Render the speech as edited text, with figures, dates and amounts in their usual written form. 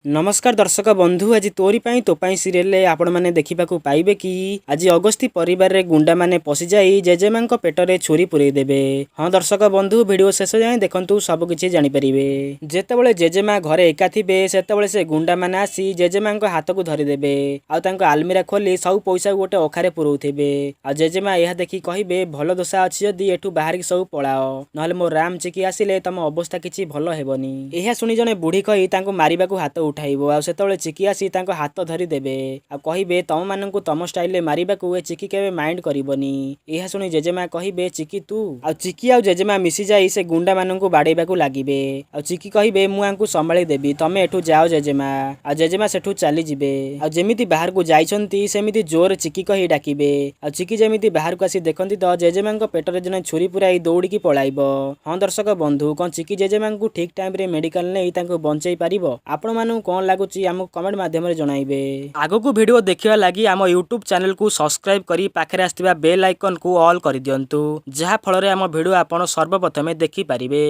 ନମସ୍କାର ଦର୍ଶକ ବନ୍ଧୁ, ଆଜି ତୋରି ପାଇଁ ତୋ ପାଇଁ ସିରିଏଲରେ ଆପଣମାନେ ଦେଖିବାକୁ ପାଇବେ କି ଆଜି ଅଗସ୍ତି ପରିବାରରେ ଗୁଣ୍ଡାମାନେ ପଶିଯାଇ ଜେଜେମାଙ୍କ ପେଟରେ ଛୁରୀ ପୁରେଇ ଦେବେ। ହଁ ଦର୍ଶକ ବନ୍ଧୁ, ଭିଡ଼ିଓ ଶେଷ ଯାଏଁ ଦେଖନ୍ତୁ, ସବୁ କିଛି ଜାଣିପାରିବେ। ଯେତେବେଳେ ଜେଜେମା ଘରେ ଏକା ଥିବେ, ସେତେବେଳେ ସେ ଗୁଣ୍ଡାମାନେ ଆସି ଜେଜେମାଙ୍କ ହାତକୁ ଧରିଦେବେ ଆଉ ତାଙ୍କ ଆଲମିରା ଖୋଲି ସବୁ ପଇସାକୁ ଗୋଟେ ଅଖାରେ ପୁରଉଥିବେ। ଆଉ ଜେଜେମା ଏହା ଦେଖି କହିବେ, "ଭଲ ଦଶା ଅଛି ଯଦି ଏଠୁ ବାହାରିକି ସବୁ ପଳାଅ, ନହେଲେ ମୋ ରାମ ଚିକି ଆସିଲେ ତମ ଅବସ୍ଥା କିଛି ଭଲ ହେବନି।" ଏହା ଶୁଣି ଜଣେ ବୁଢ଼ୀ କହି ତାଙ୍କୁ ମାରିବାକୁ ହାତ ଉଠାଇବ। ଆଉ ସେତେବେଳେ ଚିକି ଆସି ତାଙ୍କ ହାତ ଧରି ଦେବେ ଆଉ କହିବେ, "ତମମାନଙ୍କୁ ତମ ଷ୍ଟାଇଲରେ ମାରିବାକୁ ଏ ଚିକି କେବେ ମାଇଣ୍ଡ କରିବନି।" ଏହା ଶୁଣି ଜେଜେମା କହିବେ, "ଚିକି ତୁ?" ଆଉ ଚିକି ଆଉ ଜେଜେମା ମିଶିଯାଇ ସେ ଗୁଣ୍ଡାମାନଙ୍କୁ ବାଡ଼େଇବାକୁ ଲାଗିବେ। ଆଉ ଚିକି କହିବେ, "ମୁଁ ୟାଙ୍କୁ ସମ୍ଭାଳି ଦେବି, ତମେ ଏଠୁ ଯାଅ ଜେଜେମା।" ଆଉ ଜେଜେମା ସେଠୁ ଚାଲିଯିବେ। ଆଉ ଯେମିତି ବାହାରକୁ ଯାଇଛନ୍ତି, ସେମିତି ଜୋରରେ ଚିକି କହି ଡାକିବେ। ଆଉ ଚିକି ଯେମିତି ବାହାରକୁ ଆସି ଦେଖନ୍ତି ତ ଜେଜେମାଙ୍କ ପେଟରେ ଜଣେ ଛୁରୀ ପୁରାଇ ଦୌଡ଼ିକି ପଳାଇବ। ହଁ ଦର୍ଶକ ବନ୍ଧୁ, କଣ ଚିକି ଜେଜେମାଙ୍କୁ ଠିକ ଟାଇମରେ ମେଡିକାଲ ନେଇ ତାଙ୍କୁ ବଞ୍ଚେଇ ପାରିବ? ଆପଣମାନଙ୍କୁ କଣ ଲାଗୁଛି, ଆମକୁ କମେଣ୍ଟ ମାଧ୍ୟମରେ ଜଣାଇବେ। ଆଗକୁ ଭିଡ଼ିଓ ଦେଖିବା ଲାଗି ଆମ ୟୁଟ୍ୟୁବ ଚ୍ୟାନେଲକୁ ସବସ୍କ୍ରାଇବ କରି ପାଖରେ ଆସିଥିବା ବେଲ୍ ଆଇକନକୁ ଅଲ୍ କରିଦିଅନ୍ତୁ, ଯାହା ଫଳରେ ଆମ ଭିଡ଼ିଓ ଆପଣ ସର୍ବପ୍ରଥମେ ଦେଖିପାରିବେ।